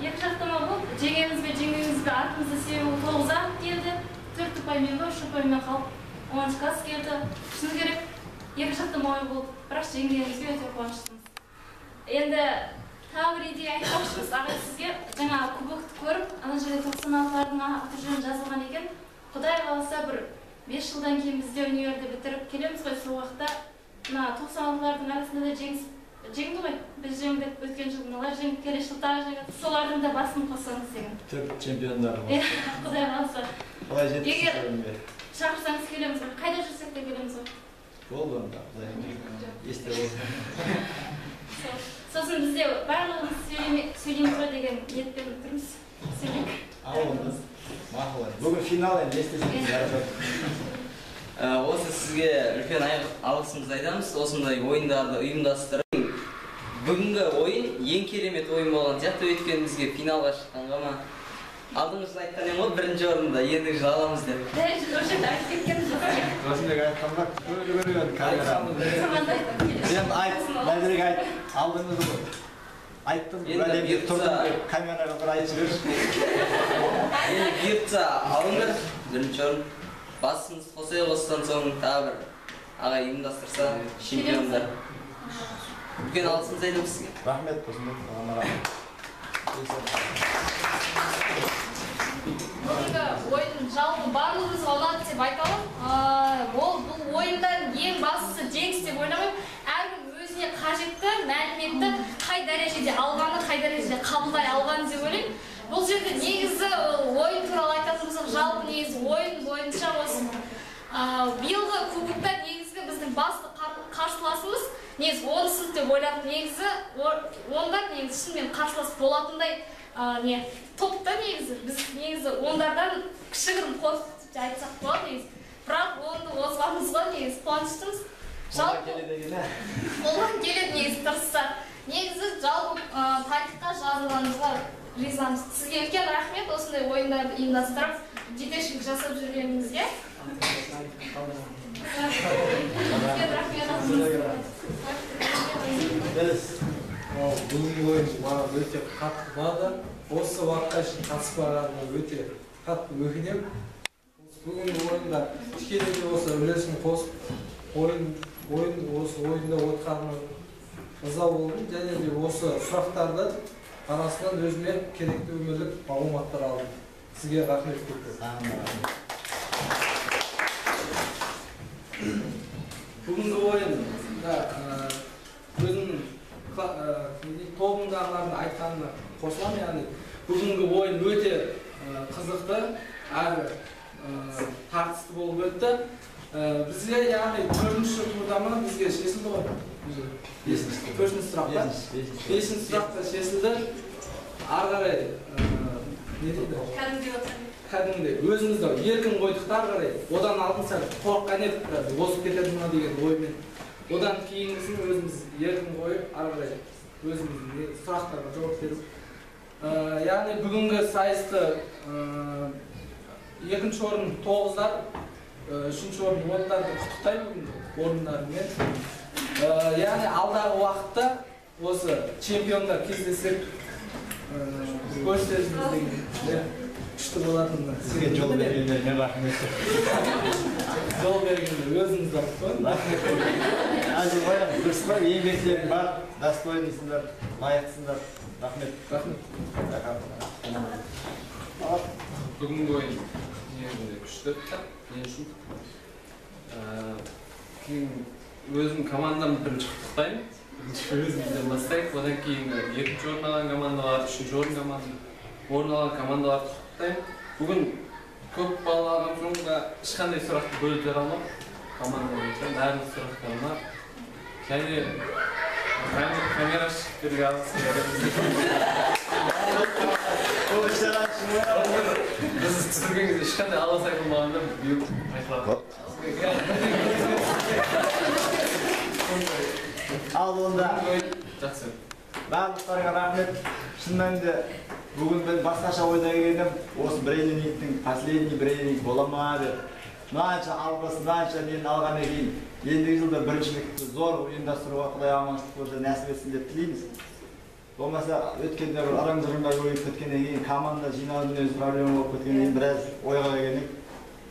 Екі жақтама болды, жеңеміз бе, жеңбейміз бе, артымызда себебі 9 ат келді, 4 ұпаймен ба, 3 ұпаймен қалып 10 класс келді. Шыны керек, екі жақтама ой болды, бірақ жеңгенімізге өте қуаныштымыз. Енді тағы бір идея айтпақшымыз, ағай сізге жаңа кубокты көріп, ана жерде 96-лардың аты жөні жазылған екен. Құдай қаласа бір 5 жылдан кейін біз де универді бітіріп келеміз ғой, сол уақытта мына 96-лардың арасында да жеңді ғой, біз жеңдік, өткен жыл мыналар жеңді, келесі жыл тағы жеңді, солардың да басын қоссаңыз деген. Төрт чемпиондар. Құдай қаласа. Егер шақырсаңыз келеміз ғой, қайда жүрсек те келеміз ғой. Болды онда, Құдай есте болсын. Сосын бізде барлығымыз сөйлейміз ғой деген ниетпен тұрмыз. Сөйлейік. Ал онда, мақұл. Бүгін финал енді естесеңіз жарасады. Осы сізге үлкен алғысымызды айтамыз, осындай ойындарды ұйымдастырып. Бүгінгі ойын ең керемет ойын болған сияқты, өйткені бізге финалға шыққанға ма. Алдыңғы жылы айтқан едім ғой, бірінші орында ендігі жылы аламыз деп. Дәл осы жерде айтып кеткен жоқ. Осындай айтқанда көрген камера. Сен айт, Нәзірек айт, алдыңғы жылы айттым, уәдемде тұрдым деп камераға бір айтып жіберші. Енді бұйыртса алыңдар бірінші орын. Басымыз қосайық, осыдан соң тағы бір ағай ұйымдастырса чемпиондар. Үлкен алғысымызды айтамыз сізге. Рахмет, осындай. Рахмет. Бүгінгі ойын жалпы барлығымызға ұнады деп айта аламын. Ол бұл ойындан ең бастысы жеңіс деп ойламаймын. Әркім өзіне қажетті мәліметті қай дәрежеде алғаны, қай дәрежеде қабылдай алғаны деп ойлаймын. Бұл жерде негізі ойын туралы айтатын болсақ, жалпы негізі ойын бойынша осы биылғы кубокта негізгі біздің басты қарсыласымыз негізі 10 сынып деп ойладым. Негізі ондар негізі шынымен қарсылас болатындай не топта негізі біз негізі ондардан кішігірім қорықтық деп айтсақ болады негізі. Бірақ онды озғанымызға негізі қуаныштымыз. Жалпы қолдан келеді негізі тырысса. Негізі жалпы тарихқа жазылғанымызға ризамыз. Сізге үлкен рахмет осындай ойындарды ұйымдастырып, жетекшілік жасап жүргеніңізге. Үлкен рахмет. Бүгінгі ойын маған өте қатты ұнады. Осы уақытқа шейін қатыспағаныма өте қатты өкінемін. Бүгінгі ойында кішкене де болса үлесін қосып, осы ойында отқаныма ырза болдым. Және де осы сұрақтарды арасынан өзіме керекті өмірлік мағлұматтар алдым. Сізге рахмет көп. Бүгінгі ойында өзімнің тобымдағылардың айтқанына қосыламын. Яғни бүгінгі ойын өте қызықты әрі тартысты болып өтті. Бізге яғни 4-ші турда ма бізге шешілді ғой. 4-ші сұрақта. 5-ші сұрақта шешілді. Ары қарай не дейді? Кәдімгідей өзімізді еркін қойдық та ары қарай. Одан алдын сәл қорыққан едік, біраз озып кетеді ма деген оймен. Одан кейінгісін өзіміз еркін қойып, ары қарай өзіміздің сұрақтарға жауап беріп. Яғни бүгінгі сайысты 2-ші орын 9-дар, 3-ші орын 10-дарды құттықтаймын бүгінгі орындарымен. Яғни алдағы уақытта осы чемпиондар кездесіп көрсетеміз деген күшті болатынына. Сізге жол бергендеріне рахмет. Жол бергенде өзіңіз қой. Рахмет. Әзірбайжан, дұрыс па? Еңбектерің бар, достойныйсыңдар, лайықтысыңдар. Рахмет. Рахмет. Бүгінгі ойын негізінде күшті өтті мен үшін. Кейін өзім командамды бірінші құттықтаймын. Бірінші өзімізден бастайық. Одан кейін 2-ші орын алған командалар, 3-ші орын алған командаларды құттықтаймын. Бүгін көп балл алған соң да ешқандай сұрақты бөліп жібере алмадым. Команда бойынша барлық сұрақтарыма және камерашыларға алғысым. Біз түсірген кезде ешқандай алғыс айтылмағанда биыл айтылады. Ал онда жақсы. Барлықтарға рахмет. Шын мәнінде бүгін мен басқаша ойда келгенім, осы брейн-рингтің последний брейн-ринг бола ма деп. Мынанша алғыс, мынанша нені алғаннан кейін ендігі жылда біріншілікті зор ұйымдастыруға Құдай аманшылық болса нәсіп етсін деп тілейміз. Болмаса өткенде бір ырың-жырыңға көбейіп кеткеннен кейін команда жинаудың өзі проблема болып кеткеннен кейін біраз ойға келгеннен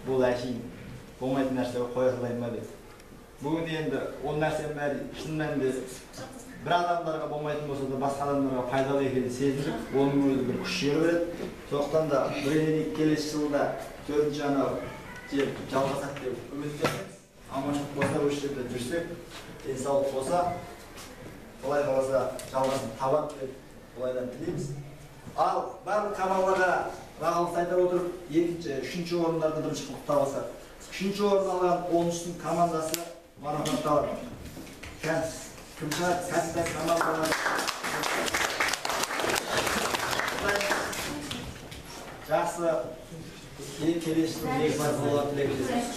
бұл әшейін болмайтын нәрсе қоя салайын ба деп. Бүгін енді ол нәрсенің бәрі шын мәнінде бір адамдарға болмайтын болса да басқа адамдарға пайдалы екенін сезініп, оның өзі бір күш жігер береді. Сондықтан да брейн-ринг келесі жылда 4-ші анау жер жалғасады деп үміттенеміз. Аманшылық болса осы жерде жүрсек, денсаулық болса, құдай қаласа жалғасын табады деп құдайдан тілейміз. Ал барлық командаларға алғыс айта отырып, 2-ші, 3-ші орындарды бірінші құттықтап алсақ. 3-ші орын алған 10-шының командасы марапатталады. Кім шығады? Кәсіпқой командалары. Жақсы келесі жылы жеңімпаз болады тілектесеміз.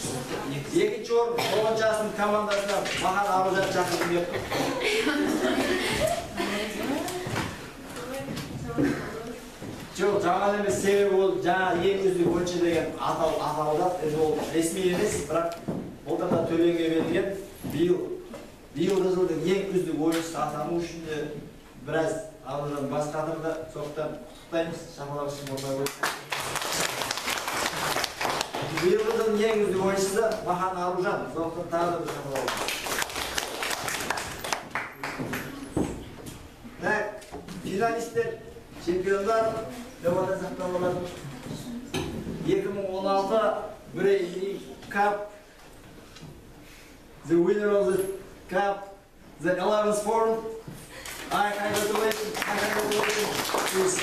2-ші орын 10-шы сынып командасына Махан Аружан шақырғым келіп тұр. Жоқ, жаман емес, себебі ол жаңа ең үздік ойыншы деген атау аталды. Енді ол ресми емес, бірақ былтыр да төленге берілген. Биылғы жылдың ең үздік ойыншысы атану үшін де біраз Аружан бас қатырды. Сондықтан құттықтаймыз, шапалақ үшін орта қойды. Биылғы жылдың ең үздік ойыншысы Махан Аружан. Сондықтан тағы да бір шапалақ. Так, финалистер, чемпиондар деп атасақ та болады. 2016 Brain Cup. The winner of the cup, the 11th form. I congratulate, I congratulate. Please.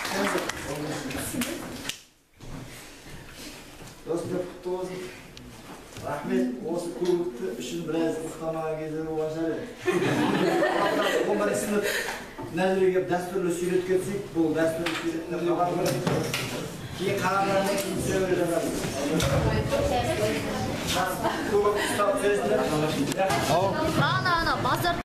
Hands up. Достар, құтты болсын. Рахмет, осы кубокты үшін біраз ұйықтамаған кездер болған шығар енді. 11 сынып мына жерге келіп дәстүрлі суретке түсейік. Бұл дәстүрлі суретті хабар. Кейін қалғандарынан кейін түсе бере жатармыз. Кубок ұстап түсесіздер.